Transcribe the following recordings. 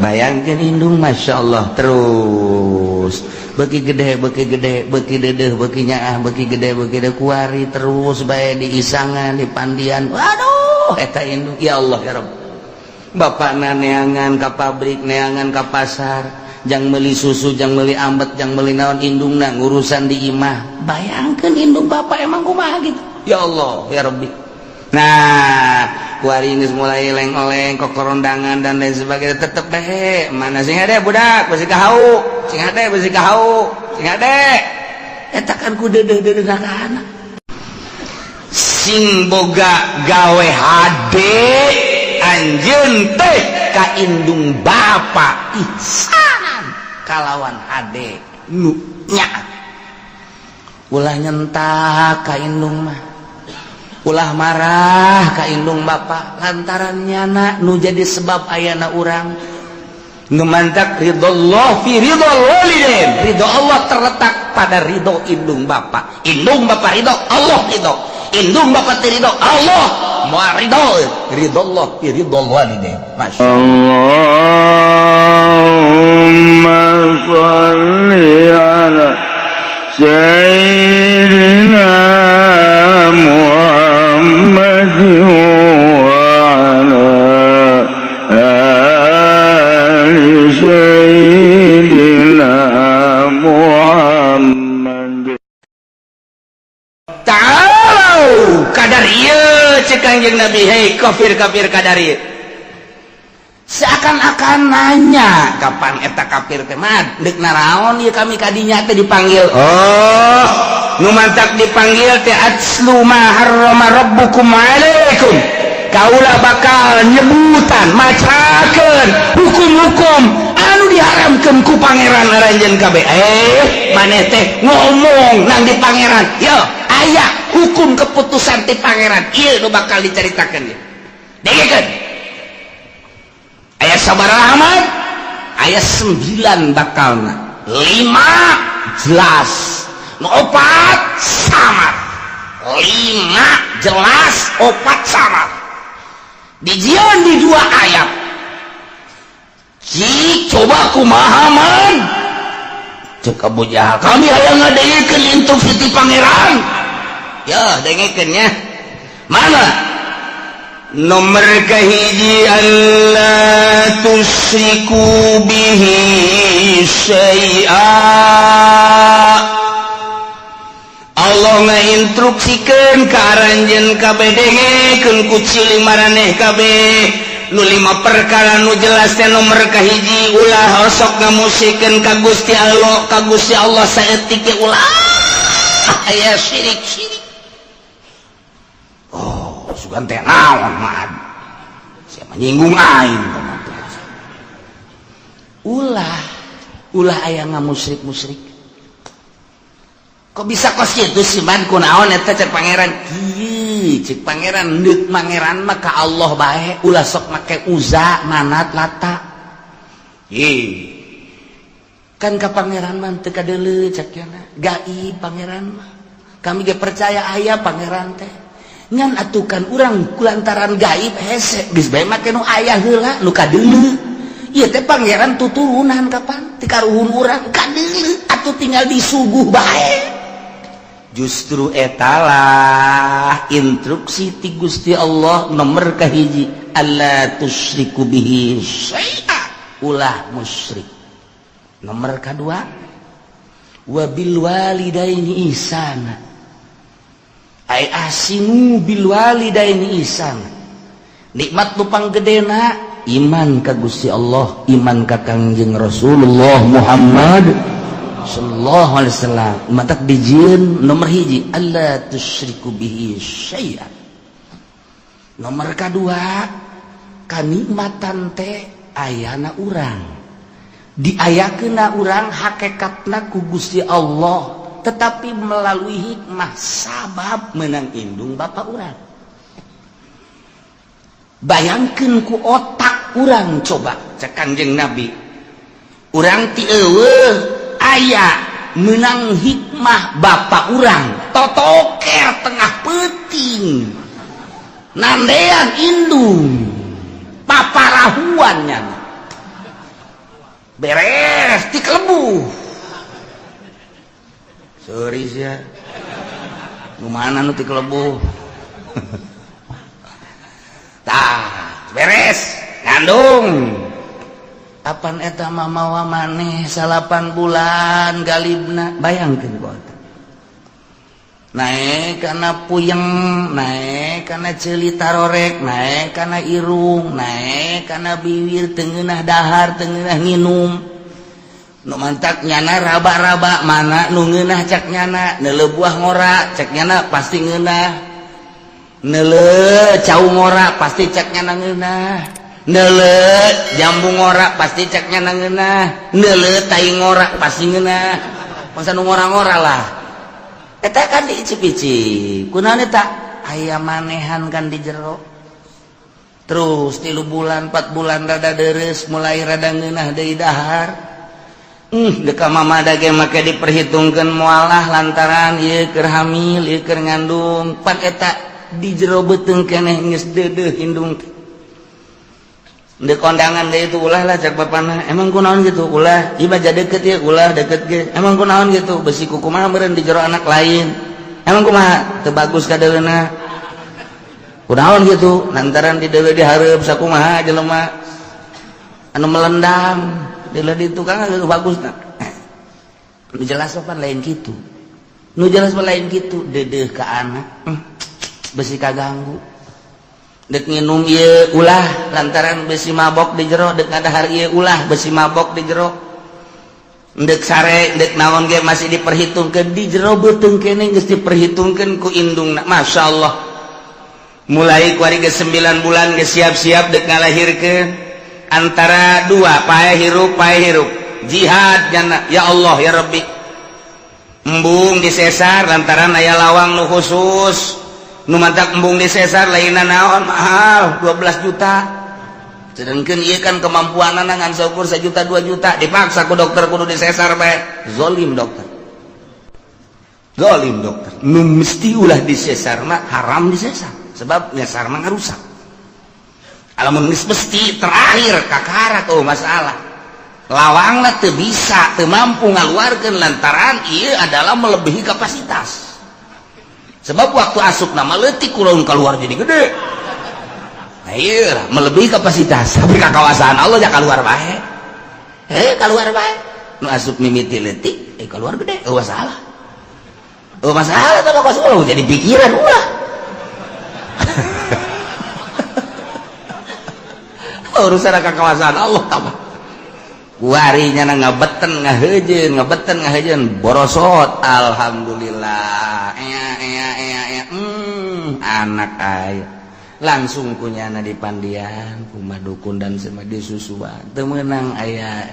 Bayangkan indung, Masya Allah, terus beki gede, beki gede, beki dedeh, beki nyaah, beki gede, beki gede, kuari terus bae di isangan, di pandian. Waduh, eta indung, ya Allah ya Rabb. Bapakna neangan ka pabrik, neangan ka pasar, jang meuli susu, jang meuli ambet, jang meuli naon, indungna ngurusan di imah. Bayangkan indung bapak emang kumaha gitu. Ya Allah ya Rabbi. Nah, kuari geus mulai leng-oleng, kokorondangan dan lain sebagainya, tetep bae mana sing hade budak besi kahau, sing hade besi kahau, sing hade. Eta kan ku deudeuh-deudeuh ka anak. Sing boga gawe hade anjeun teh ka indung bapa, ihsanan kalawan hade nu nya. Ulah nyentak ka indung mah, ulah marah ka indung bapa, lantaran nyana nu jadi sebab ayana urang. Nu mantak ridallah fi ridhol walidain, ridho Allah terletak pada ridho indung bapa. Indung bapa ridho, Allah ridho. Indung bapa teu ridho, Allah moal ridho. Ridallah fi ridhol walidain. Masya اللهم صل على سيدنا محمد وعلى آل سيدنا محمد. Ta'alau kadar ieu, cek Kangjeng Nabi, hei kafir-kafir kadar ieu. Seakan-akan nanya kapan eta kafir teh, mah deuk naraon ieu kami kadinya teh dipanggil? Oh, nu mantak dipanggil teh atslu ma harrama rabbukum alaikum, kaula bakal nyebutan, macakeun hukum-hukum anu diharamkeun ku pangeran aranjeun kabeh. Eh, maneh teh ngomong nang di pangeran, yo aya hukum keputusan ti pangeran ieu nu bakal dicaritakeun ieu. Dengekeun, aya sabaraha Ahmad? Aya 9 bakalna, 5 jelas, nu 4 samar. 5 jelas, 4 samar, dijieun di dua ayat. Cik, coba kumaha man? Cek Abu Jahal, kami hayang ngadengekeun instruksi ti pangeran. Ya, dengekeun nya. Mana nomor kahiji? Alla tusyriku bihi syai'a. Allah ngainstruksikeun ka aranjeun kabeh, dengekeun ku ciling maraneh kabeh, nu lima perkara nu jelas teh, nomor kahiji, ulah osok ngamusikeun ka Gusti Allah, ka Gusti Allah saeutik ge ulah aya syirik-syirik. Oh, sugan teh naon mah, siapa nyinggung aing? Ulah, ulah aya ngamusyrik-musyrik. Kok bisa kos kitu sih, man? Kunaon eta cek pangeran? Kieu cek pangeran, deuk pangeran mah ka Allah bae, ulah sok make Uza, Manat, Lata. Ih, kan ka pangeran mah teu kadeuleu, cek cenah gaib pangeran mah. Kami ge percaya aya pangeran teh, ngan atukan urang kulantaran gaib hese, geus bae make nu aya heula, nu kadeuleu. Ieu teh pangeran tuturunan kapan ti karuhun urang kadeuleu, atuh tinggal disuguh bae. Justru etalah instruksi ti Gusti Allah nomor kahiji, alla tusyriku bihi syai'a, ulah musyrik. Nomor kedua, wabil walidaini ihsana, ay ahsinu bil walidaini ihsana. Nikmat nu panggedena iman ka Gusti Allah, iman ka Kangjeng Rasulullah Muhammad sallallahu alaihi wasallam. Matak dijieun nomor hiji, alla tusyriku bihi syai'a. Nomor kedua, kanikmatan teh ayana urang, diayakeuna urang hakikatna ku Gusti Allah, tetapi melalui hikmah sabab menang indung bapak urang. Bayangkeun ku otak urang coba, cek Kangjeng Nabi, urang ti eueuh aya menang hikmah bapak urang totoker tengah peuting nandean indung paparahuannya. Beres ti kelebu. Sorry sia. Nu mana nu ti kelebu? Tah, beres ngandung. Apan eta mah mawa maneh 8 bulan galibna, bayangkeun ku otak. Naek kana puyeng, naek kana ceuli tarorek, naek kana irung, naek kana bibir, teu ngeunah dahar, teu ngeunah nginum. Nu mantak nyana raba-raba mana nu ngeunah cak nyana, neuleuh buah ngora cak nyana pasti ngeunah. Neuleuh cau ngora pasti cak nyana ngeunah. Neuleuh jambu ngora pasti cak nyana ngeunah. Neuleuh tai ngora pasti ngeunah. Masa nu ngora-ngora lah. Eta kan diicip-icip. Kunaon eta? Aya manehan kan di jero. Terus 3 bulan, 4 bulan rada deres, mulai rada ngeunah deui dahar. Deka mama dage make diperhitungkeun moalah lantaran ieu keur hamil, ieu keur ngandung. Pan eta di jero beuteung keneh geus deudeuh indung. Dek kondangan deui itu ulah lah cak bapana. Emang kunaon gitu ulah, ieu mah deket ieu ulah deket ge. Emang kunaon gitu besi kukumaha meureun di jero anak lain. Emang kumaha teu bagus kadeuleuna. Kunaon gitu lantaran di deuleu dihareup sakumaha jelema anu melendang deuleu di tukang geus bagus na. Nu jelas pan lain kitu. Nu jelas mah lain kitu deudeuh ka anak. Besi kaganggu. Dek nginum ieu ulah lantaran besi mabok di jero, dek ngadahar ieu ulah besi mabok di jero. Dek sare, dek naon ge masih diperhitungkeun di jero beuteung keneh geus diperhitungkeun ku indungna. Masya Allah. Mulai kuari geus 9 bulan geus siap-siap dek ngalahirkeun antara dua pae hirup pae hirup. Jihad nyana ya Allah ya Rabbi. Embung disesar lantaran aya lawang nu khusus. Nu mantak embung disesar lainna naon mahal 12 juta. Sedangkan ieu kan kemampuanana ngan saukur 1 juta 2 juta dipaksa ku dokter kudu disesar bae. Zolim dokter. Zolim dokter. Nu mesti ulah disesar mah haram disesar sebab nyesar mah ngarusak. Alamun geus mesti terakhir kakara tuh masalah. Lawangna teu bisa, teu mampu ngaluarkeun lantaran ieu adalah melebihi kapasitas. Sebab waktu asup nama leutik kulon keluar jadi gede. Nah, iya melebihi kapasitas. Tapi kakawasan Allah ya keluar bae. Keluar bae. Nu asup mimiti leutik, keluar gede. Oh masalah. Oh masalah teh kos ulah jadi pikiran ulah. Urusan kakawasan Allah tambah. Kuari nyana ngabeten ngahejeun, ngabeten ngahejeun borosot. Alhamdulillah. Ea ea ea ea. Anak aya. Langsung kunyana di pandian, kumah dukun dan semua disusuan. Teu meunang aya,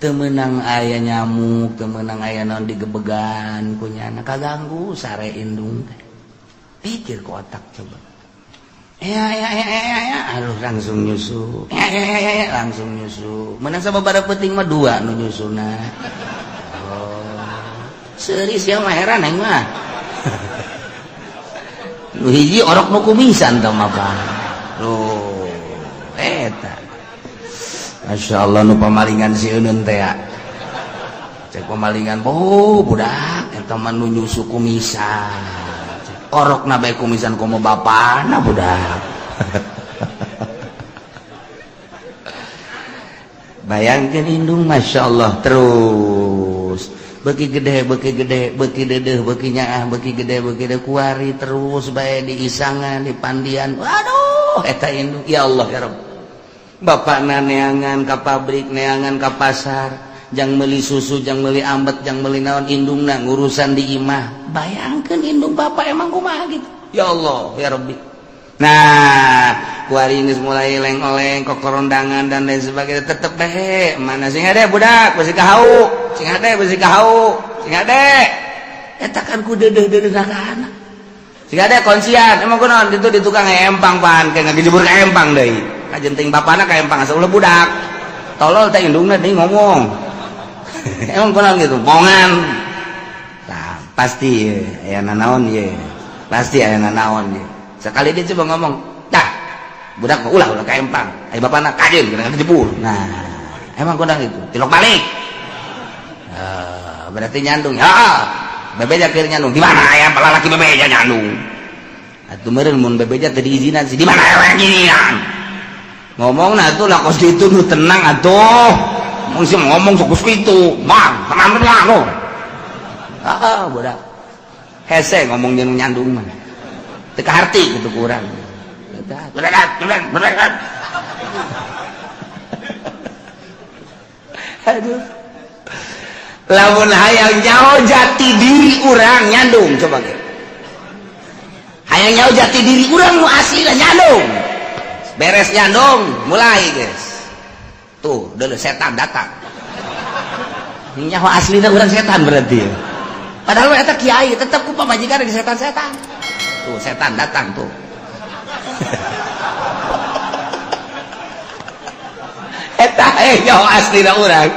teu meunang aya nyamuk, teu meunang aya naon digebegan kunyana kaganggu sare indung teh. Pikir ku otak coba. Ya ya ya ya ya, aduh langsung nyusu. Ya ya ya ya, langsung nyusu. Menang sababaraha peuting mah dua nu nyusuna. Oh. Seuris ya mah heran aing mah. Nu hiji orok nu kumisan tah mah Pak. Loh, eta. Masya Allah nu pamalingan si eunun teh ya. Cek pamalingan, oh budak eta mah nu nyusu kumisan. Orok na bae kumisan komo bapana budak. Bayangkeun indung Masya Allah terus beuki gede beuki gede beuki dedeuh beuki nyaah beuki gede beuki gede kuari terus bae di isangan di pandian. Waduh eta indung ya Allah ya Rabb. Bapakna neangan ka pabrik neangan ka pasar jang meuli susu jang meuli ambet jang meuli naon indungna ngurusan di imah. Bayangkeun indung bapak emang kumaha gitu. Ya Allah ya Rabbi. Nah kuari geus mulai leng-oleng kokorondangan dan lain sebagainya tetep bae mana sing hade budak besi kahau sing hade besi kahau sing hade eta kan ku deudeuh-deudeuh ka anak sing hade konsian emang kunaon ditu di tukang empang pan ke ngagejebur ka empang deui kajenting bapana ka empang asa ulah budak tolol teh indungna deui ngomong. Emang kunaon gitu bongan. Nah, pasti aya nanaon ye. Pasti aya nanaon ye. Sekali dia coba ngomong, "Dah, budak mah ulah ulah ka empang." Ai bapana kajeun kana ngejebur. Nah, Emang kurang itu tilok balik. Berarti nyandung ya, bebeja keur nyandung di mana aya lalaki bebeja nyandung atuh meureun mun bebeja teu diizinan sih di mana aya ginian ngomong. Nah tuh lah kos kitu nu tenang atuh. Mun sih ngomong sok kos kitu mang tenang tenang lo. Ah, budak hese ngomong jeung nyandung mah teu kaharti kitu kurang. Aduh, lamun hayang nyaho jati diri urang nyandung, coba ge hayang nyaho jati diri urang nu asli lah nyandung. Beres nyandung mulai guys tuh dulu setan datang nyaho aslina urang setan berarti. Padahal eta kiai tetep ku pamajikan di setan-setan tuh, setan datang tuh. Eta nyaho aslina urang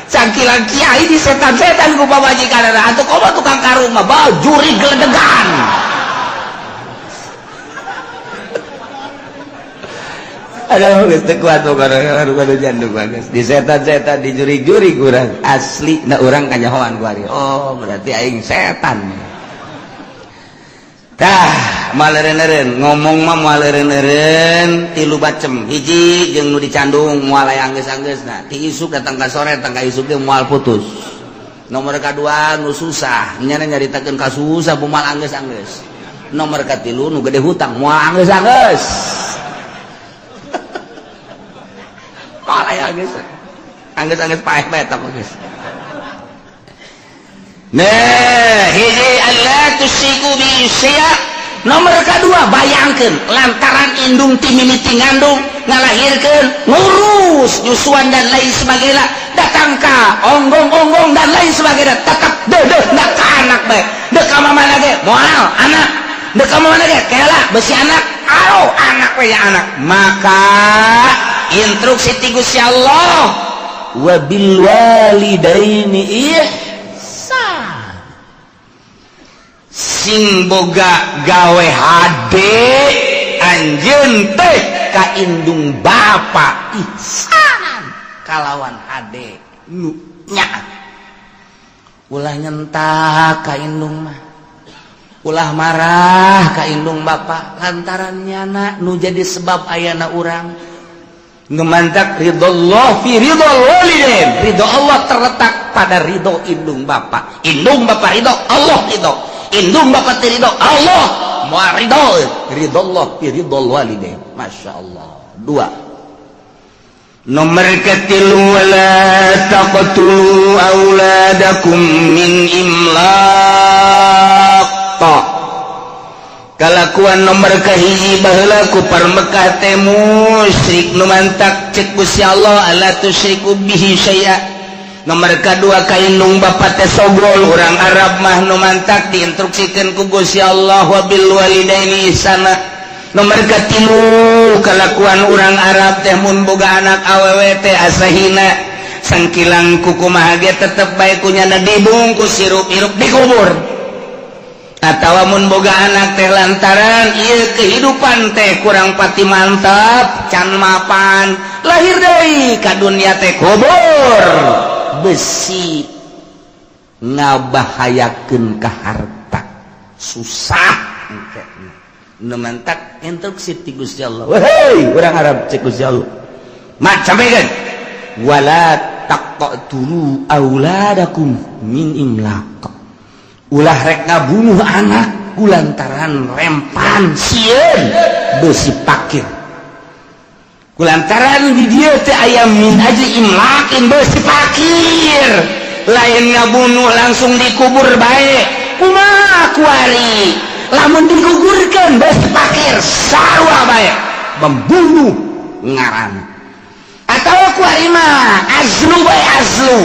cangkilan kiai di setan-setan ku pamajikan atuh komo tukang karung mah bajuri geledegan. Aduh geus teu kuat pokona jandung bagus di setan-setan di jurig-jurig urang asli na urang kanyahoan ku ari. Oh berarti aing setan. Tah maleureun-eureun ngomong mah maleureun-eureun tilu bacem hiji jeung nu dicandung moal aya anggeus-anggeusna ti isuk datang ka sore datang ka isuk ge moal putus. Nomor kadua nu susah nyana nyaritakeun ka susah moal anggeus-anggeus. Nomor katilu nu gede hutang moal anggeus-anggeus. Moal aya anggeus. Anggeus-anggeus paeh bae eta geus. Nah, hiji alla tusyriku bi syai'a. Nomor kedua bayangkeun lantaran indung ti mimiti ngandung ngalahirkeun ngurus nyusuan dan lain sebagainya datang ka onggong-onggong dan lain sebagainya tetap deudeuh na ka anak bae deuk ka mamana ge moal anak deuk ka mamana ge kela besi anak alo anak we ya anak. Maka instruksi ti Gusti Allah wabil walidaini ihsan. Sing boga gawe hade anjeun teh ka indung bapa ihsanan kalawan hade nu nyaah. Ulah nyentak ka indung mah, ulah marah ka indung bapa lantaran nyana nu jadi sebab ayana urang ngemantak ridho fi ridho walidain. Ridho Allah terletak pada ridho indung bapa. Indung bapa ridho, Allah ridho. Indung bapa teu ridho, Allah moal ridho. Ridho Allah fi ridho walidain. Masya Allah. Dua. Nomor ketilu wala taqtulu auladakum min imlaq. Kalakuan nomor kahiji baheula ku Mekah teh musyrik nu mantak cek Gusti Allah alla tusyriku bihi syai'a. Nomor kadua ka indung bapa teh sogol urang Arab mah nu mantak diinstruksikeun ku Gusti Allah wabil walidaini ihsana. Nomor katilu kalakuan urang Arab teh mun boga anak awewe teh asa hina sangkilang kukumaha ge tetep bae ku nyana dibungkus sirup-irup dikubur. Atawa mun boga anak teh lantaran ieu kehidupan teh kurang pati mantap can mapan lahir deui ka dunia teh kubur besi ngabahayakeun ka harta susah engke nu mantak instruksi ti Gusti Allah. Wehei urang Arab cek Gusti Allah mat sampaikan wala taqtulu auladakum min imlaq. Ulah rek ngabunuh anak kulantaran rempan sieun besi pakir. Kulantaran di dieu teh aya min ajli imlakin besi pakir. Lain ngabunuh langsung dikubur bae. Kumaha kuari? Lamun digugurkeun besi pakir sarua bae membunuh ngaran. Atawa kuari mah azlu bae azlu.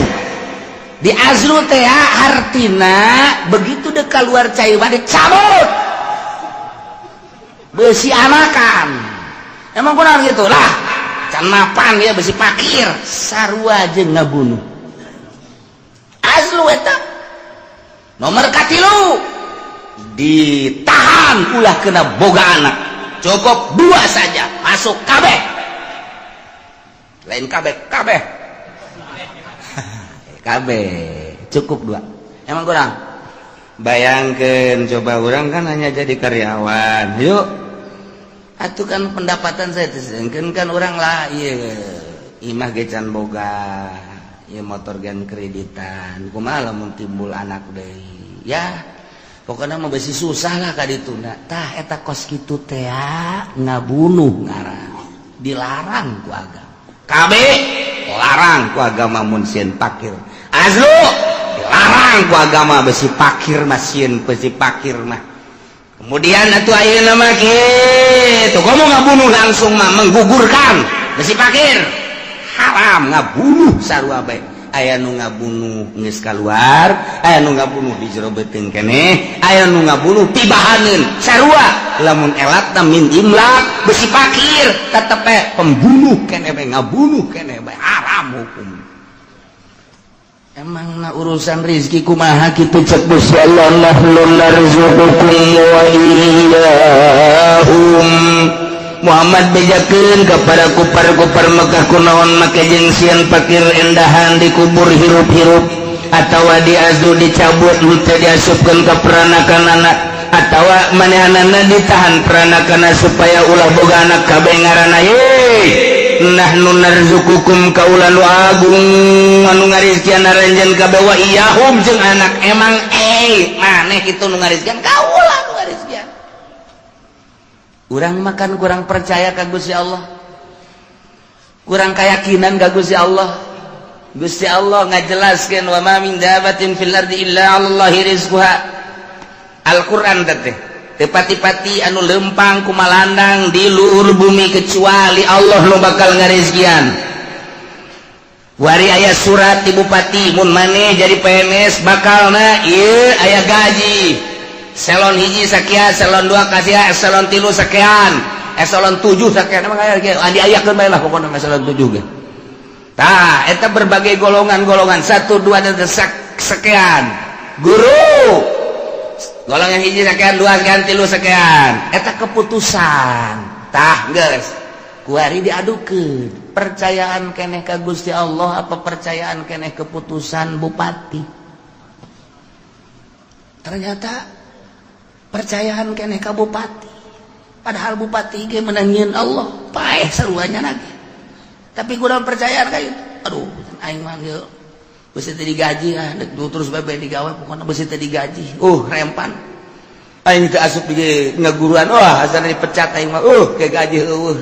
Di azlu teh hartina begitu dek keluar cai bade cabut besi anakan. Emang kurang gitu lah can mapan ya besi pakir sarua jeung ngabunuh azlu eta. Nomor katilu ditahan ulah kena boga anak cukup dua saja masuk kabeh lain kabeh kabeh. KB cukup dua. Emang kurang? Bayangkan coba, orang kan hanya jadi karyawan. Yuk, atuh kan pendapatan saya kan kan orang lah, iya, imah ge can boga ya, motor gan kreditan. Kumaha lamun timbul anak deui? Ya pokoknya mau besi susah lah ka dituna. Tah, eta kos kitu teh ngabunuh ngaran, dilarang ku agama. KB larang ku agama mun sieun pakir. Azlu dilarang ku agama, besi pakir mah, sieun besi pakir mah. Kemudian atuh ayeuna mah kitu, komo ngabunuh langsung mah, menggugurkan besi pakir, haram. Ngabunuh sarua bae. Aya nu ngabunuh geus kaluar, aya nu ngabunuh di jero beuteung keneh, aya nu ngabunuh tibahaneun, sarua. Lamun elatna min imlak, besi pakir, tetep bae pembunuh keneh bae, ngabunuh keneh bae, haram hukum. Emang na urusan rizki kumaha kitu? Cek Gusti Allah, nahnu narzuqukum wa iyyahum. Muhammad, bejakeun kepada kupar-kupar Mekah, kunaon make jeung sieun pakir endahan dikubur hirup-hirup atawa diazlu, dicabut, henteu diasupkeun ka peranakan anak, atawa manehanana ditahan peranakan supaya ulah boga anak kabeh ngaranna. Ye, nahnu narzuqukum, kaula nu agung anu ngarizkian aranjeun kabeh, wa iyyahum jeung anak. Emang eh maneh kitu nu ngarizkian? Kaula nu ngarizkian. Urang makan kurang percaya ka Gusti Allah, kurang keyakinan ka Gusti Allah. Gusti Allah ngajelaskeun, wa ma min dabatin fil ardi illa 'alallahi rizquha. Al-Qur'an teh, teu pati-pati anu lempang kumalandang di luhur bumi kecuali Allah nu bakal ngarizkian. Wari aya surat di bupati, mun maneh jadi PNS bakalna ieu aya gaji eselon 1 sakian, eselon 2 kasihan, eselon 3 sekian, eselon 7 sekian. Emang aya diayakeun bae lah pokokna eselon 7 ge. Tah, eta berbagai golongan-golongan, 1, 2 dan sekian. Guru golongan 1 sekian, 2 sekian, 3 sekian. Eta keputusan. Tah, geus kuari diadukeun, percayaan keneh ka Gusti Allah apa percayaan keneh keputusan bupati? Ternyata percayaan keneh ka bupati, padahal bupati ge menangin Allah, paeh seruanya lagi, tapi kurang percayaan kayak, aduh, aing mah ieu besi teu digaji, ah dek terus bae digawe, pokoknya besi teu digaji, rempan aing teu asup di ngaguruan, wah, asana dipecat aing mah, ke gaji eueuh.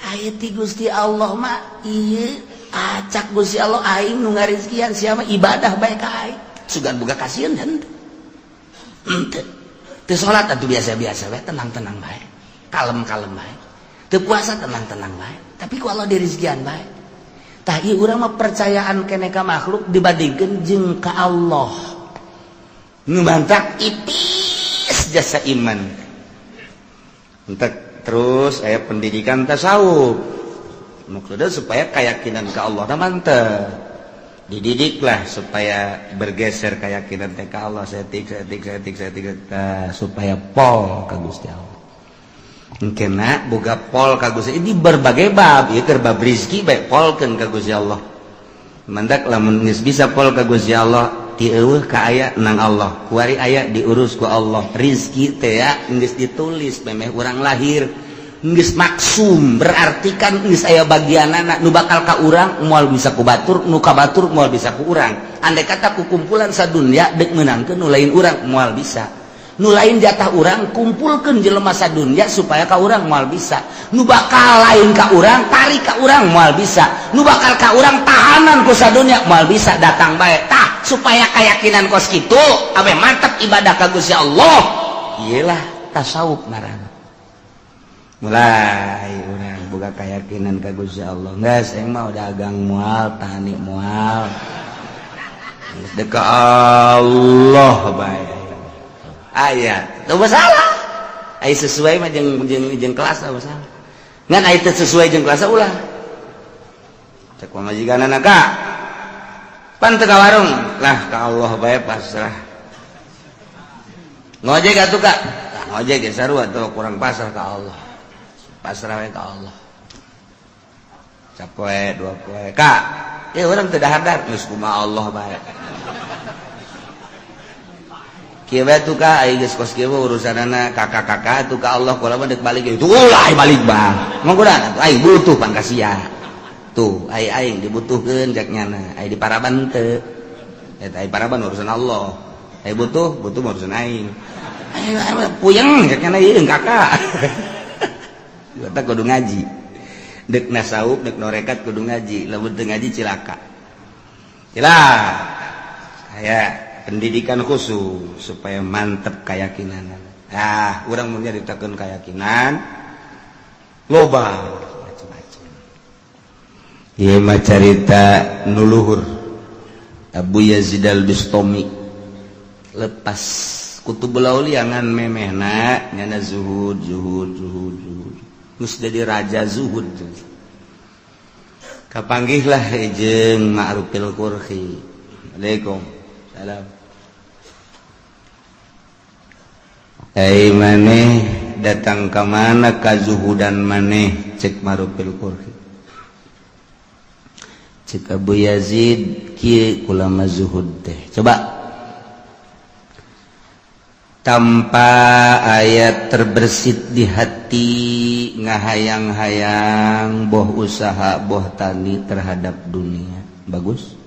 Aya ti Gusti Allah mah ieu, acak Gusti Allah, aing nu ngarizkian, sia mah ibadah bae ka aing, sugan boga kasieun henteu. Henteu. Teu salat atuh biasa-biasa bae, tenang-tenang bae, kalem-kalem bae. Teu puasa, tenang-tenang bae, tapi ku Allah dirizkian bae. Tah, ieu urang mah percayaan keneh ka makhluk dibandingkeun jeung ka Allah. Nu mantak ipis jasa iman. Entek terus aya pendidikan tasawuf. Maksudnya supaya keyakinan ke Allah na mantep. Dididiklah supaya bergeser keyakinan teh ka Allah setik setik setik setik, supaya pol ka Gusti Allah. Kena boga pol ka Gusti ini berbagai bab, ieu keur bab rizki bae, polkeun ka Gusti Allah. Mantak lamun geus bisa pol ka Gusti Allah, ti eueuh ka aya nang Allah, kuari aya diurus ku Allah. Rizki teh ya geus ditulis memeh urang lahir, geus maksum, berarti kan geus aya bagianana. Nu bakal ka urang moal bisa ku batur, nu ka batur moal bisa ku urang. Andai kata ku kumpulan sadunya dek meunangkeun nu lain urang, moal bisa. Nu lain jatah urang, kumpulkeun jelema sadunya supaya ka urang, moal bisa. Nu bakal lain ka urang, tarik ka urang, moal bisa. Nu bakal ka urang, tahanan ku sadunya, moal bisa, datang bae. Tah, supaya keyakinan kos kitu abe mantap ibadah ka Gusti Allah, iyalah tasawuf ngaranna. Mulai urang boga keyakinan ka Gusti Allah, geus aing mah dagang moal, tani moal, geus dek ka Allah bae. Aya teu masalah, aya sesuai mah jeung jeung jeung kelas masalah, ngan aya teu sesuai jeung kelas ulah. Cek pamajikanana, ka pan teu ka warung lah, ka Allah bae, pasrah. Ngojek atuh, Kak? Ngojek ge sarua tuh, kurang pasrah ka Allah, pasrah we ka Allah. Sapoe dua poe, Kak. Ya urang teu dahar-dahar geus kumaha Allah bae. Kieu bae tuh ka ai geus kos kieu urusanana kakak-kakak tuh ka Allah kula mah deuk balik itu ulah balik bah. Mong kuda atuh ai butuh pangkasia. Tuh ai aing dibutuhkeun cek nyana, ai di paraban teu. Eta ai paraban urusan Allah. Ai butuh, butuh urusan aing. Ai puyeng cek nyana ieu kakak. Eta kudu ngaji. Dek nasawuf, dek norekat kudu ngaji, lamun teu ngaji cilaka. Cilaka. Aya pendidikan khusus supaya mantep keyakinan. Ah, urang mun nyaritakeun keyakinan loba macam-macam. Ieu mah carita nu luhur. Abu Yazid Al-Bustami lepas Kutubul Aulia ngan memehna nyana zuhud zuhud zuhud zuhud. Geus jadi raja zuhud. Kapanggihlah jeung Ma'rufil Qurhi. Assalamualaikum. Salam. Ai maneh datang ka mana kazuhudan maneh cek Ma'rufil Qurhi. Cek Abu Yazid kieu ulama zuhud teh. Coba tanpa ayat terbersit di hati ngahayang-hayang boh usaha boh tani terhadap dunia. Bagus.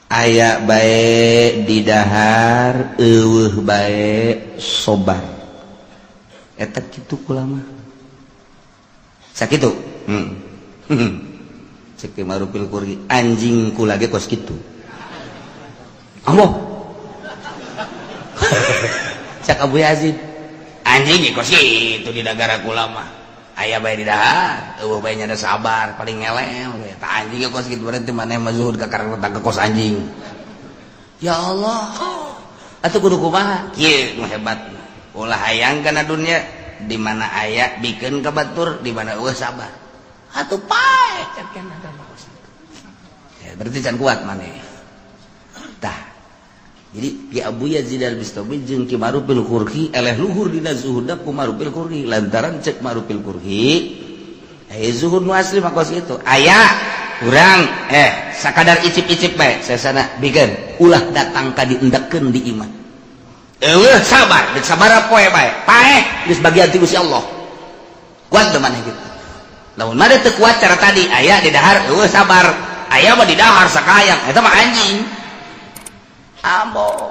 Aya bae didahar eueuh bae sobar. Eta kitu kula mah. Sakitu. Cek Ma'rufil Qurhi anjing kula ge kos kitu. Allah. Cek Abu Yazid anjing ge kos kitu di nagara kula mah. Aya bae didahar, eueuh bae nya sabar paling ngelem. Eta anjing ge kos kitu berarti maneh mah zuhud ka karena ke kos anjing. Ya Allah. Atuh kudu kumaha? Kieu nu hebat. Ulah hayang kana dunia di mana aya bikeun ka batur, di mana eueuh sabar. Atuh pae cek kana kos kitu. Ya berarti can kuat maneh. Tah. Jadi Ki Abu Yazid Al-Bustami jeung Ki Ma'rufil Qurhi eleh luhur dina zuhudna ku Ma'rufil Qurhi lantaran cek Ma'rufil Qurhi zuhud nu asli mah kos kitu. Aya urang sakadar icip-icip bae sesana bikeun ulah datang ka diendekkeun di imah. Eueuh sabar, deuk sabaraha poe bae. Paeh geus bagian ti Gusti Allah. Kuat teu maneh kitu. Lamun mah teu kuat cara tadi aya di dahar eueuh sabar. Aya mah di dahar sakayang eta mah anjing. Ambo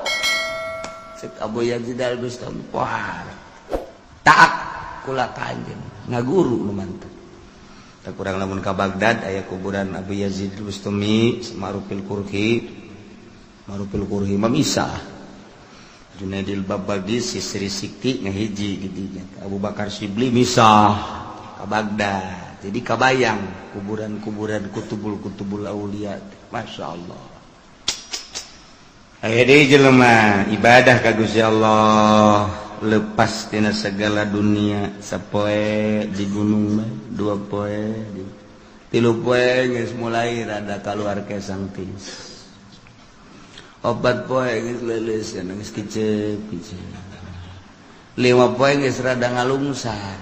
cek Abu Yazid Al-Bustami wah taat kula ka anjeun ngaguru nu mantep. Tak kurang lamun ka Baghdad aya kuburan Abu Yazid Al-Bustami Ma'rufil Qurhi. Ma'rufil Qurhi mah misah Junaidil Babagi Sisri Sikti ngahiji di dinya Abu Bakar Sibli misah ka Baghdad. Jadi kabayang kuburan-kuburan kutubul-kutubul aulia. Masya Allah. Aya deui jelema ibadah ka Gusti Allah lepas tina segala dunia sapoe di gunung mah dua poe tilu poe geus mulai rada kaluar kesang tis opat poe geus leuleus geus kicep kicep lima poe geus rada ngalungsar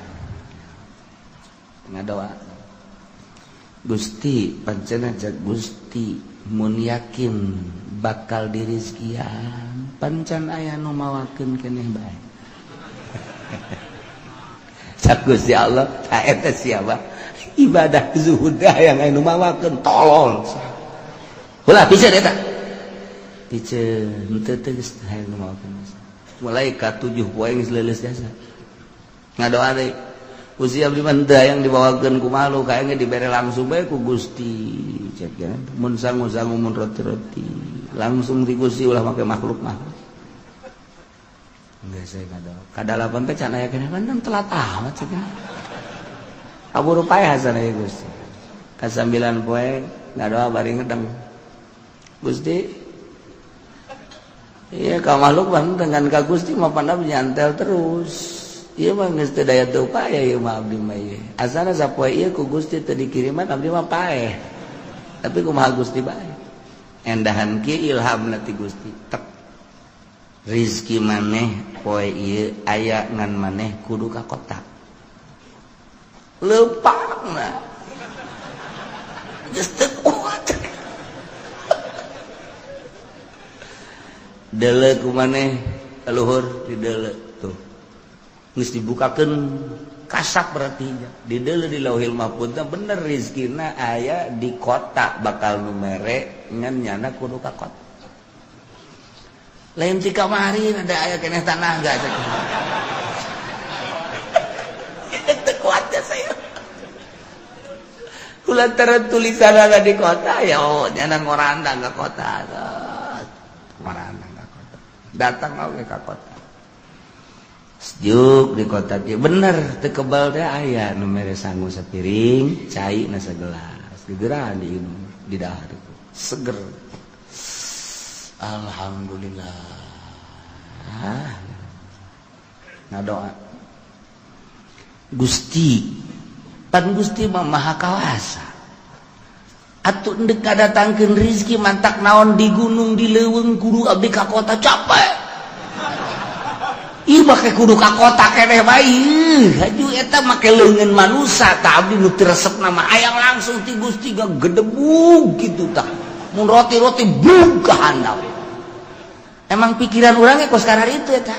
ngadoa Gusti pancena cek Gusti mun yakin bakal dirizkian pancan aya nu mawakeun keneh bae. Cak Gusti Allah ta eta siapa ibadah zuhud yang aya nu mawakeun tolol. Ulah piceun eta. Piceun teu teu geus aya nu mawakeun. Mulai ka 7 poe geus leuleus jasa. Ngadoa deui. Gusti abdi mah teu hayang dibawakeun ku malu kaengge dibere langsung bae ku Gusti. Cek ya mun sangu-sangu mun roti-roti langsung di Gusti ulah make makhluk mah. Enggak saya kada. Kadalapan teh can aya keneh kan telat amat cek. Kaburu paeh hasana ieu Gusti. Ka 9 poe ngadoa bari ngedeng. Gusti iya ka makhluk mah dengan ka Gusti mah pandam nyantel terus. Ieu mah geus teu daya teu upaya ieu mah abdi mah ieu. Asana sapoe ieu ku Gusti teu dikiriman abdi mah paeh. Tapi kumaha Gusti bae. Endahan kieu ilhamna ti Gusti. Tek rizki maneh poe ieu aya ngan maneh kudu ka kota. Leupangna. Geus teu kuat. Didele ku maneh kaluhur, didele tuh. Geus dibukakeun kasap berarti didele di Lauhil Mahfuz, bener rizkina aya di kota, bakal nu mere ngan nyana kudu ka kota. Lain ti kamari ada aya keneh tanah enggak cek. Teu kuat ya saya. Kulantaran tulisan ada di kota ya, oh nyana ngorandang ke kota. Ngorandang ke kota. Datang oge ka kota. Sejuk di kota teh bener teu kebal teh aya nu mere sangu sapiring, cai na sagelas. Gegeran diinum, di dahar itu. Seger. Alhamdulillah. Ngadoa. Gusti, pan Gusti mah Maha Kawasa. Atuh endek ngadatangkeun rizki mantak naon di gunung di leuweung kudu abdi ka kota capek. Ih make kudu ka kota keneh bae. Haju eta make leungeun manusa tah abdi nu teu resep nama hayang langsung ti Gusti gedebug kitu tah. Mun roti-roti bug ka handap. Emang pikiran urang ge kos karar itu eta.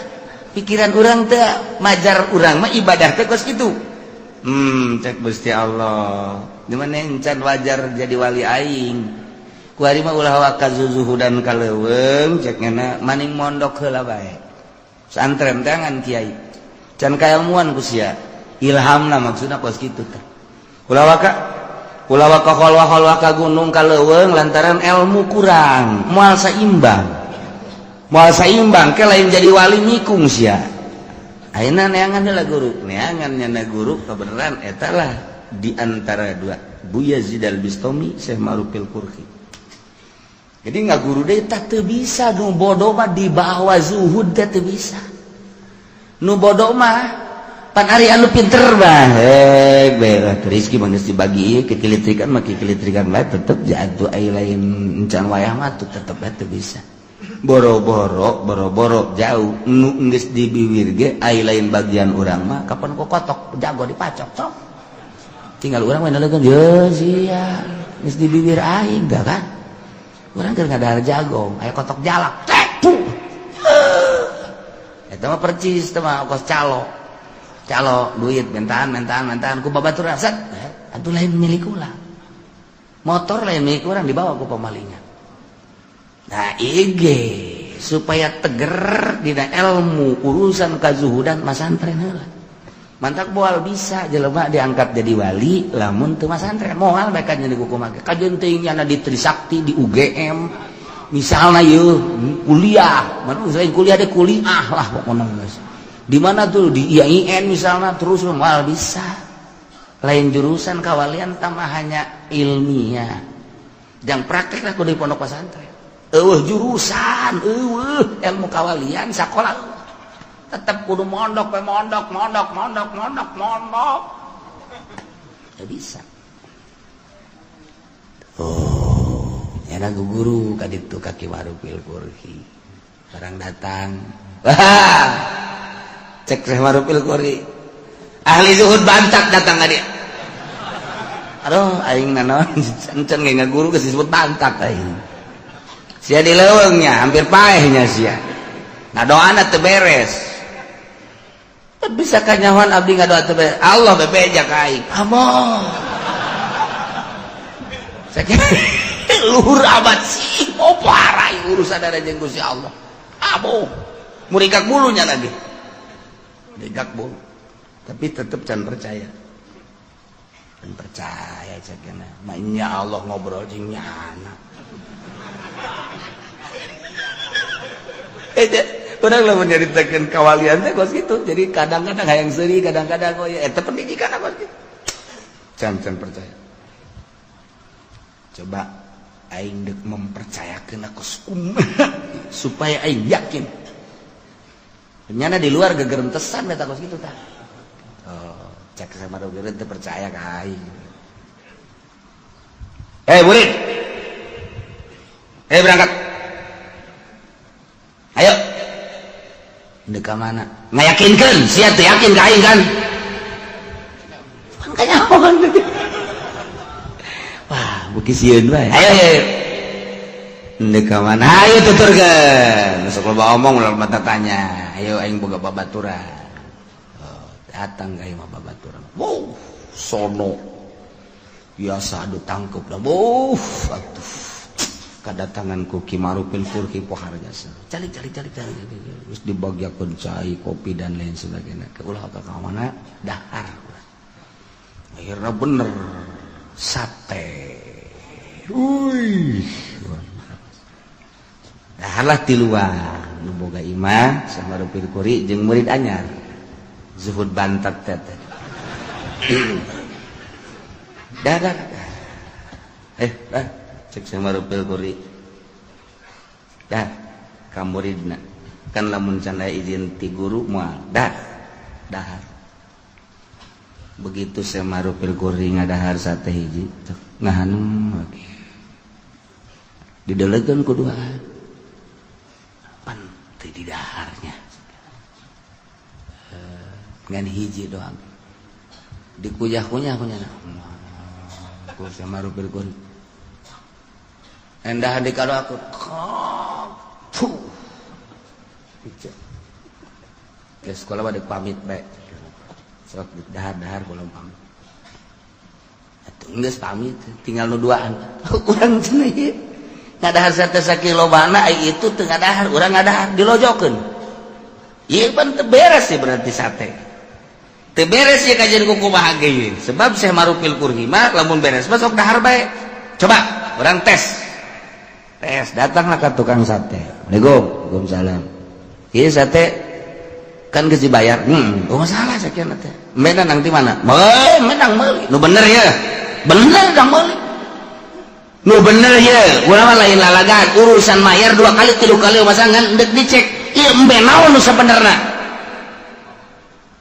Pikiran urang teh majar urang mah ibadah teh kos kitu. Cek Gusti Allah. Di mana encan wajar jadi wali aing. Kuari mah ulah waka zuzuhudan ka leuweung cek ngana maning mondok heula bae. Santren teh ngan kiai. Can kailmuan ku sia. Ilhamna maksudna kos kitu teh. Ulah waka kholwah-kholwah ka gunung ka leuweung lantaran ilmu kurang, moal saimbang. Moal saimbang ke lain jadi wali nikung sia. Ayeuna neangan heula guru, neangan nyana guru kebenaran eta lah di antara dua, Bu Yazid Al-Bistami, Syekh Ma'rufil Qurhi. Jadi nggak guru deh tah teu bisa, nu bodoh mah dibawa zuhud teh teu bisa. Nu bodoh mah pan ari anu pinter mah hek bae rezeki mah geus dibagi kekilitrikan mah kekilitrikan bae tetep jatuh ai lain encan wayah mah tuh tetep bae teu bisa. Boro-boro boro-boro jauh nu geus dibiwir ge ai lain bagian urang mah kapan ku kotok jago dipacok cok. Tinggal urang mah nalegan ye sia geus dibibir aing dah kan. Urang keur ngadahar jagong aya kotok jalak cek puh. Eta mah percis teh mah kos calo. Calo duit mentaan mentaan mentaan ku babatur set atuh lain milik urang. Motor lain milik urang dibawa ku pemalingan. Nah IG supaya teger dina ilmu urusan kazuhudan masantren heula. Mantak moal bisa jelema diangkat jadi wali lamun teu masantren moal bae kan jadi kumaha. Kajeun teuing nyana di Trisakti di UGM misalna yeuh kuliah, mana selain kuliah deh kuliah lah pokona geus. Di mana tuh di IAIN misalna terus moal bisa. Lain jurusan kawalian tambah hanya ilmiah. Jang praktek lah kudu di pondok pesantren. Eueuh jurusan, eueuh ilmu kawalian sakola tetep kudu mondok we mondok mondok mondok mondok mondok. Teu bisa. Oh, nyana guru ka ditu ka Ki Ma'rufil Qurhi. Barang datang. Wah. Cek Syekh Ma'rufil Qurhi. Ahli zuhud bantak datang ka dia. Aduh, aing nanaon encan ge ngaguru geus disebut bantak aing. Sia di leuweungnya hampir paehnya sia. Ngadoana teu beres. Bisa kanyahoan abdi ngadoa teu beres. Allah bebeja ka aing. Amoh. Saking luhur amat sih, oh parah urusan ada jeung Gusti Allah. Amoh. Muringkak bulunya lagi. Muringkak bulu. Tapi tetep can percaya. Can percaya cekna. Maknya Allah ngobrol jeung nyana. Urang lamun nyaritakeun kawalian teh kos kitu. Jadi kadang-kadang hayang seuri, kadang-kadang oh ya eta pendidikan apa kitu. Can can percaya. Coba aing deuk mempercayakeun aku supaya aing yakin. Nyana di luar gegerentesan eta kos kitu tah. Oh, cek sama dogeren teu percaya ka aing. Eh, murid. Eh, berangkat. Ayo. Deuk ka mana? Ngayakinkeun, sia teu yakin ka aing kan? Pan kanyahoan. Wah, beuki sieun bae. Ayo, ayo. Ndek ka mana? Ayo tuturkeun. Sok loba omong, ulah mata tanya. Ayo, aing boga babaturan. Oh, datang ka imah babaturan. Wow, sono. Biasa adu tangkep lah. Wow, atuh. Kedatangan ku Ki Marupil Kurki pohar jasa. Calik calik calik calik. Terus dibagiakeun cai, kopi, dan lain sebagainya. Ulah ka mana dahar. Akhirnya bener sate. Wih. Daharlah tiluan nu boga imah sama Rupil Kuri jeung murid anyar. Zuhud bantat teh. Dah dah. Eh, dah cek sama Rupil Kuri. Dah ka muridna. Kan lamun can aya izin ti guru moal. Dah. Dahar. Begitu sama Rupil Kuri ngadahar sate hiji, ngahanum lagi. Didelegeun ku duaan. Pan teu didaharnya. Ngan hiji doang. Dikuyah-kunyah kunyah. Ku sama Rupil Kuri. Endah di kado aku. Puh. Ke sekolah pada pamit bae. Sok dahar-dahar belum pamit. Atuh geus pamit, tinggal nu duaan. Urang cenah ieu. Ngadahar sate sakilobana ai itu teu ngadahar, urang ngadahar dilojokeun. Ieu pan teu beres sih berarti sate. Teu beres ya kajian kuku bahagia ieu. Sebab Syekh Marupil Kurhi mah lamun beres mah sok dahar bae. Coba urang tes. Tes, datanglah ke tukang sate. Assalamualaikum. Waalaikumsalam. Ieu sate kan geus dibayar. Oh masalah sakieu teh. Menang nang di mana? Menang meuli. Nu bener ya. Bener dang meuli. Nu bener ya. Urang mah lain lalagan, urusan mayar dua kali tilu kali masa ngan deuk dicek. Ieu embe naon nu sabenerna?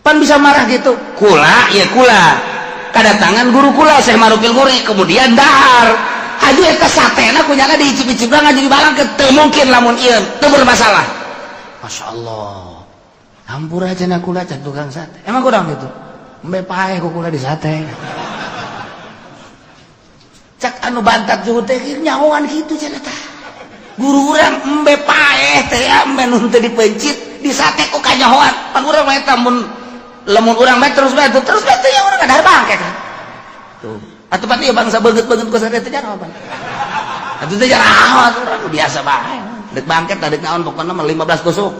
Pan bisa marah gitu. Kula ya kula. Kedatangan guru kula Syekh Marupil Kuri kemudian dahar. Haju eta satena kunyana diicip-icip ngaju dibalang ke teu mungkin lamun ieu teu bermasalah. Masya Allah. Hampura cenah kula can tukang sate. Emang kurang gitu. Embe paeh ku kula di sate. Cak anu bantat zuhud teh nyahoan kitu cenah tah. Guru urang embe paeh teh ya embe nu teu dipencit di sate ku kanyahoan. Pan urang mah eta mun lamun urang mah terus bae terus bae teh ya urang ngadahar bangke kan. Tuh. Atuh pan ieu bangsa beungeut-beungeut ku sate teh jaraho pan. Atuh teh jaraho atuh urang biasa bae. Dek bangket dek naon pokona mah 15 tusuk.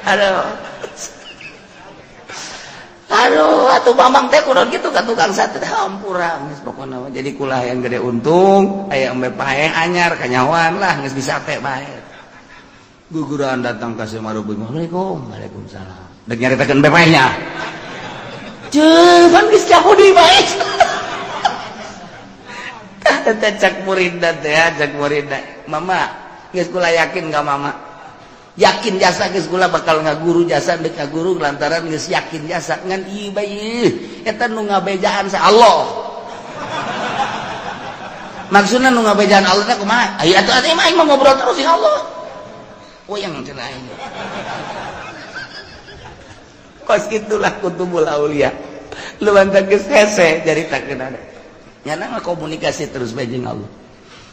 Aduh. Aduh, atuh mamang teh kudu kitu ka tukang sate teh hampura geus pokona mah. Jadi kula yang gede untung, aya embe paeh anyar kanyahoan lah geus disate bae. Guguran datang ka si Marubi. Assalamualaikum. Waalaikumsalam. Dek nyaritakeun embe paehnya. Ceuh, pan geus jauh deui bae. Tah teh cak muridna teh, cak muridna. Mama, geus kula yakin ka mama. Yakin jasa geus kula bakal ngaguru jasa deuk ngaguru lantaran geus yakin jasa ngan ieu bae eta nu ngabejaan sa Allah. Maksudna nu ngabejaan Allah teh kumaha? Aya atuh atuh aing mah ngobrol terus ya Allah. Uyang cenah aing. Kos itulah kutubul aulia. Lu bantan geus hese caritakeun ada. Nyana mah komunikasi terus bae jeung Allah.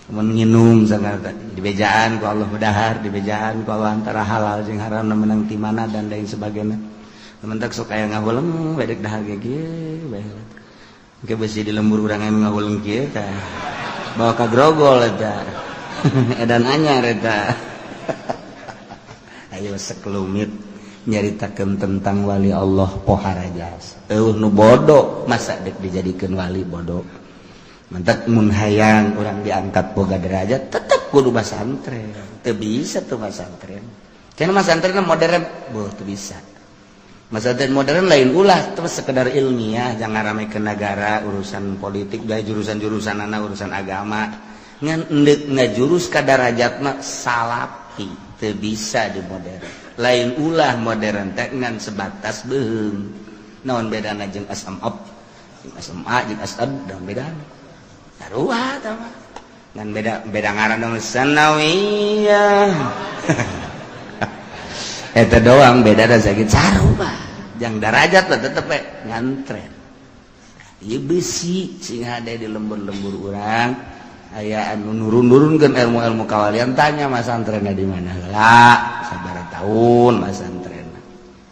Mun nginum sagala dibejaan ku Allah dahar, dibejaan ku Allah antara halal jeung haram menang ti mana dan lain sebagainya. Mentak sok aya ngahuleng bedek dahar ge kieu bae. Engke besi di lembur urang anu ngahuleng kieu tah. Bawa ka grogol eta. Edan anyar eta. Ayo sekelumit nyaritakeun tentang wali Allah pohara jasa. Eueuh nu bodoh masa dek dijadikeun wali bodoh. Mentak mun hayang urang diangkat boga derajat tetep kudu masantren. Teu bisa tuh masantren. Karena masantren modern, boh teu bisa. Masantren modern lain ulah terus sekedar ilmiah, jangan rame ke negara, urusan politik, gaya jurusan-jurusan anak urusan agama. Ngan endek ngajurus ka darajatna salapi teu bisa di modern. Lain ulah modern teh ngan sebatas beuheung. Naon bedana jeung SMA, jeung SMA jeung SAD naon bedana? Sarua tah mah. Ngan beda beda ngaran dong sanawiyah. Eta doang beda da sakit sarua. Jang darajat lah tetep we ngantren. Ieu besi sing hade di lembur-lembur urang. Aya anu nurun-nurunkeun ilmu-ilmu kawalian, tanya masantrenna di mana heula, sabaraha tahun masantrenna.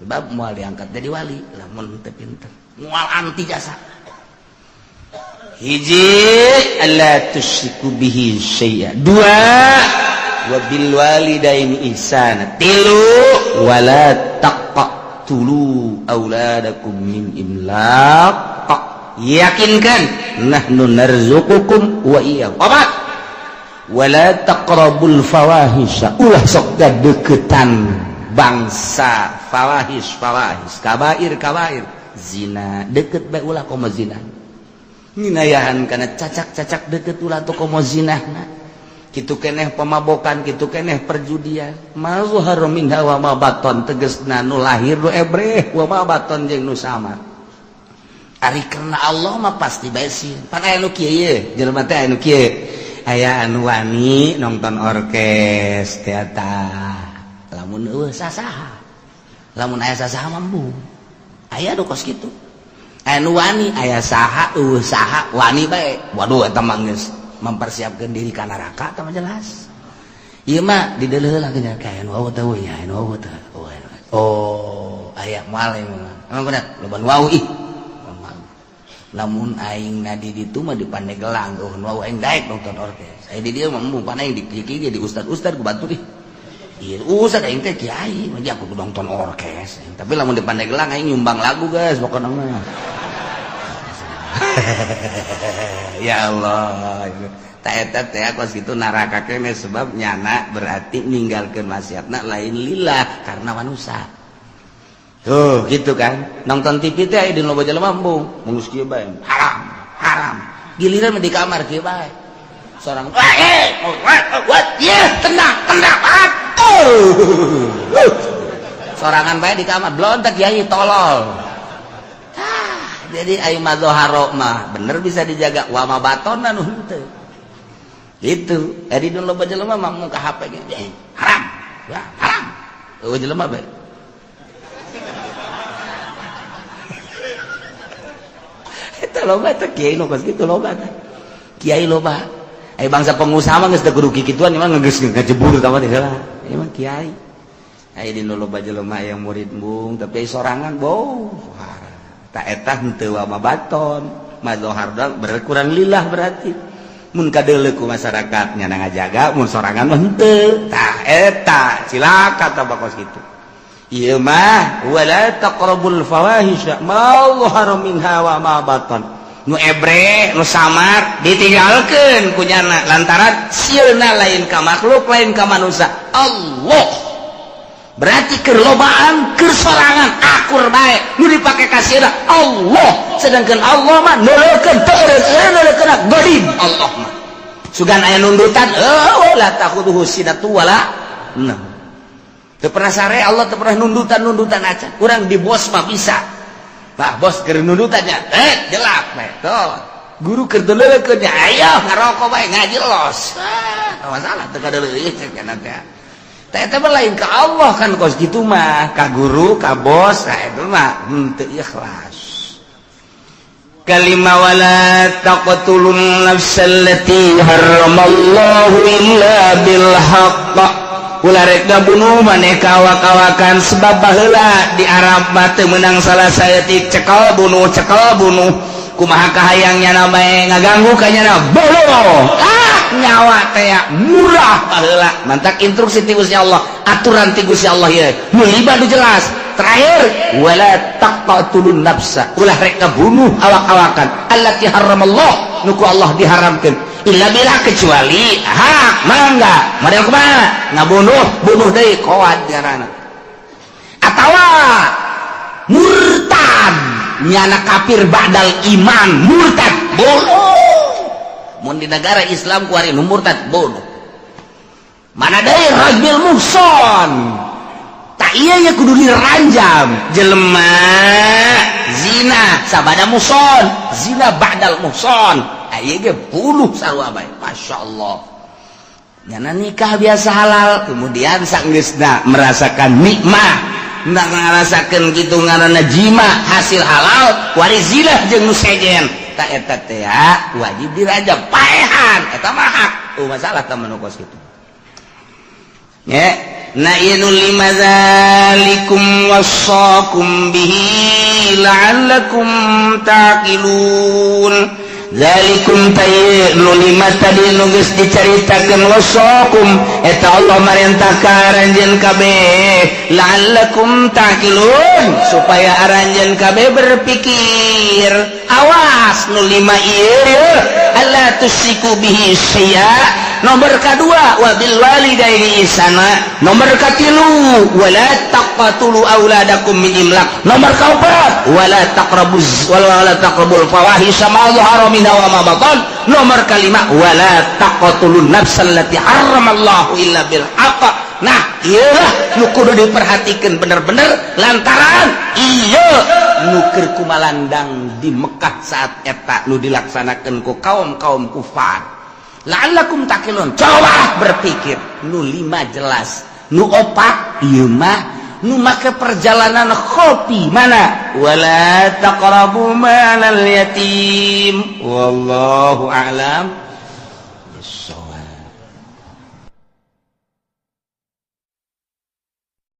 Sebab moal diangkat jadi wali lamun teu pinter. Moal anti jasa. Hiji, alla tusyriku bihi syai'a. Dua, wa bil walidaini ihsana. Tilu, wala taqtulu auladakum min imlaq. Yakinkan nahnu narzuqukum wa iyyahum. Opat, wala taqrabul fawahisha. Ulah sok deketan bangsa fawahish, fawahish, kabair, kabair, zina deket bae ulah, komo zina. Nginayahan kana cacak-cacak deket ulah tuh, komo zinahna. Kitu keneh pemabokan, kitu keneh perjudian. Ma zahara minha wa ma baton, tegesna nu lahir nu ebreh, wa ma baton jeung nu samar. Ari karena Allah mah pasti bae sieun. Pan aya nu kieu ye, jelema teh aya nu kieu. Aya anu wani nonton orkes teater. Lamun eueuh sasaha. Lamun aya sasaha mah embung. Aya nu kos kitu. Aya nu wani aya saha, eueuh saha wani bae. Waduh, eta mah geus mempersiapkan diri ka neraka, eta mah jelas. Ieu mah dideuleuh heula nya, kayak nu eueuh teh nya, nu eueuh teh. Oh, aya moal mah. Emang bener, loba nu wau ih. Lamun aing na di ditu mah di Pandeglang, oh nu aing daek nonton orkes. Aya di dieu mah embung, pan aing di kieu di ustad-ustad ku batur ih. Iya, ustad aing teh kiai, mah aku nonton orkes. Tapi lamun di Pandeglang aing nyumbang lagu, guys, pokokna mah. Ya Allah. Tak eta teh kos kitu neraka kene, sebab nyana berarti ninggalkeun maksiatna lain lillah, karena manusia. Tuh, gitu kan. Nonton TV teh aya di loba jelema embung, mun geus kieu bae. Haram, haram. Giliran di kamar kieu bae. Seorang, eh, what? Yeah, tenang, tenang. Oh. Sorangan bae di kamar, blontak kiai tolol. Tah, jadi aing madzharo mah bener bisa dijaga, wa ma batonna nu henteu. Itu, jadi dulu loba jelema mah muka HP ge. Eh, haram. Ya, haram. Eueuh jelema bae. Eta loba teh kiai nu kos kitu loba teh. Kiai loba. Ai bangsa pengusaha mah geus teu kudu kikituan, mah geus ngajebur tah mah heula. Ieu mah kiai. Ai di nu loba jelema yang murid embung, tapi sorangan bau. Tak eta henteu wa ma baton. Madzohar berkurang lillah berarti. Mun kadeuleu ku masyarakat nya ngajaga, mun sorangan mah henteu. Tah eta cilaka tah bakos kitu. Ieu mah wala taqrabul fawahisha ma zahara minha wa ma batan. Nu ebre, nu samar ditinggalkeun ku nyana lantaran sieuna lain ka makhluk, lain ka manusia. Allah. Berarti keur lobaan, keur sorangan akur bae nu dipake ka sieuna Allah. Sedangkan Allah mah neuleukeun teu eureun godib Allah mah. Sugan aya nundutan, eueuh la takhudhuhu sinatu wala naum. Teu pernah sare Allah, teu pernah nundutan-nundutan acan. Urang di bos mah bisa. Bah, bos keur nundutannya, eh jelak bae. Tuh. Guru keur deuleukeun nya, ayo ngarokok bae ngaji los. Ah, masalah teu kadeuleuh cek nya teh. Teh eta mah lain ka Allah kan kos kitu mah, ka guru, ka bos, nah itu mah henteu ikhlas. Kalima wala taqtulun nafsal lati harramallahu illa bil haqq. Ulah rek ngabunuh maneh ka awak-awakan, sebab baheula di Arab mah teu meunang salah saeutik, cekel bunuh, cekel bunuh. Kumaha kahayang nyana bae ngaganggu ka nyana, bunuh. Ah, nyawa teh murah baheula. Mantak instruksi ti Gusti Allah, aturan ti Gusti Allah ieu. Nu lima nu jelas. Terakhir, wala taqtulun nafsa. Ulah rek ngabunuh awak-awakan allati harramallah, nu ku Allah diharamkeun. Illa bila, kecuali hak mangga. Model kumaha? Ngabunuh, bunuh deui koad ngaranna. Atawa murtad, nyana kafir ba'dal iman, murtad bunuh. Mun di negara Islam kuari nu murtad bunuh. Mana deui rajmil muhson. Tak iya ya kudu diranjam jelema zina sabada muhson, zina ba'dal muhson. Ieu ge bunuh sarua bae. Masya Allah. Nyana nikah biasa halal, kemudian sanggeusna merasakan nikmat, ngarasakeun kitu ngaranna jima hasil halal, wari zina jeung nu sejen. Eta eta teh wajib dirajam, paehan eta mah hak. Oh, masalah temen kos kitu ya. Nah, ieu nu lima, zalikum wasaqum bihi la'allakum taqilun. Zalikum tay nu lima tadi nu geus dicaritakeun, wasaqum eta Allah marentah ka aranjeun kabeh, la'allakum taqilun, supaya aranjeun kabeh berpikir. Awas, nu lima ieu, alla tusyriku bihi syai'a, nomor kedua wabil walidaini ihsana, nomor katilu wala taqtulu auladakum min imlaq, nomor keempat wala taqrabuz wala taqrabul fawahisha ma dhahara minha wa ma batan, nomor kelima wala taqtulun nafsal lati harramallahu illa bil haqq. Nah, iyalah nu kudu diperhatikan bener-bener, lantaran iya nu keur kumalandang di Mekah saat eta nu dilaksanakan ku kaum-kaum kufar. La'allakum taqilun, coba berpikir. Nu lima jelas, nu opat ieu mah nu make perjalanan kopi mana, wala taqrabu malal yatim. Wallahu a'lam bissawab.